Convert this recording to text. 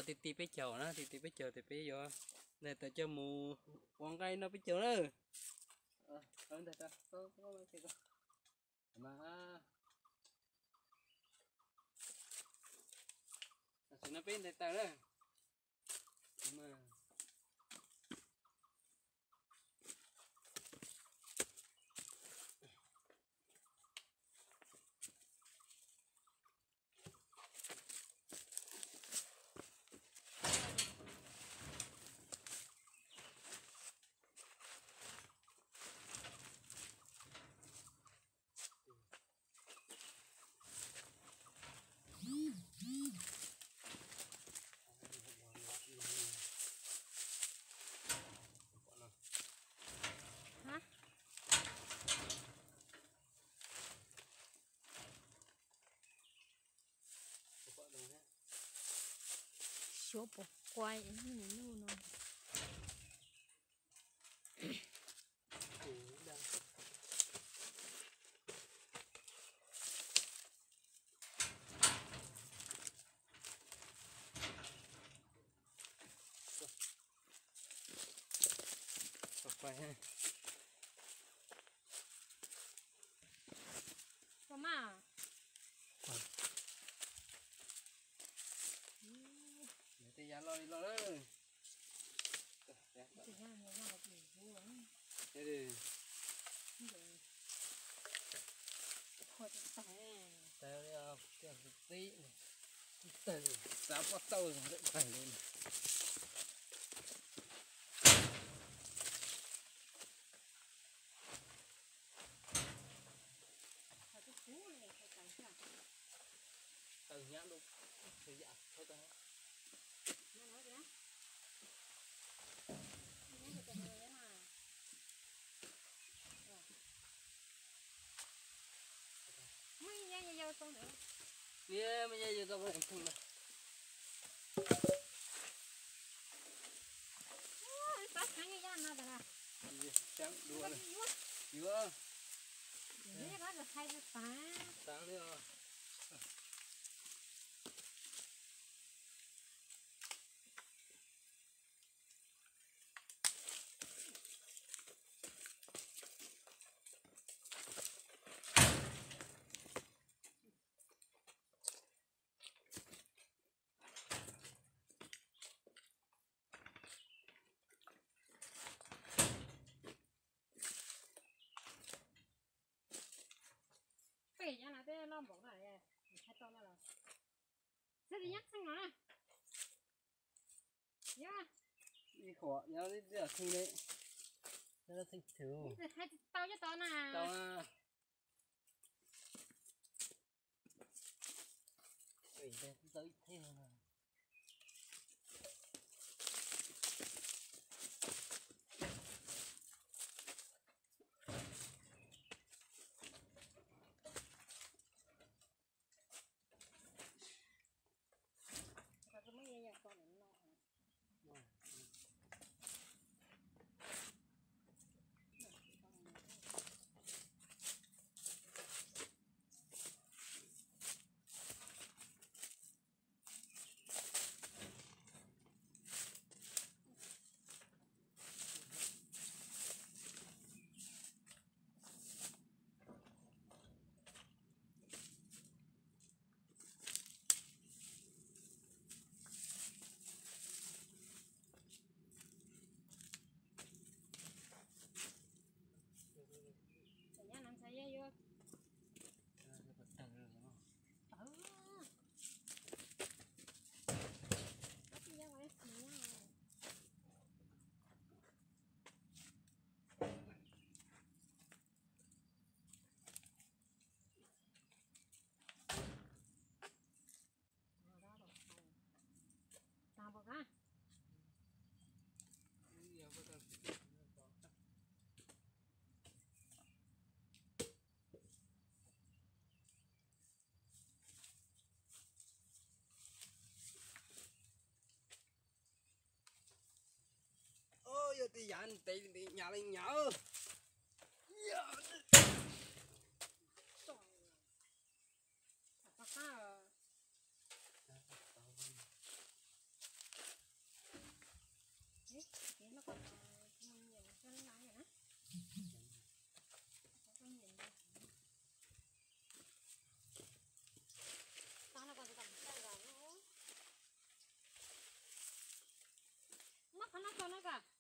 Ti ti peb caug na, ti ti peb caug tes peb yuav ntais tawm coj mus ua nqaij noj peb caug na. Mas tam sim no peb ntais tawm na. Xyov puas quaj ib hnub no. Tej yav loj li loj lawm. Tawg li, tib tawg, xav pob tauj tawg li. Tawg nyab lub, tawg yam thawj tawg. Niam, me nyab yau tau peb theej na. Ceeb dua, yuav. Tag li os. Peb nyob no twb loj npaum no, hais tau no los xwb li nyob txheej no na. Ib qhuam nyob tib txheej li, nyob txheej thwv. Hais tsis tau nyob tod na. Tau na. Yog tej yam ntev ntev nyam li nyam. Qhov no kom no kom.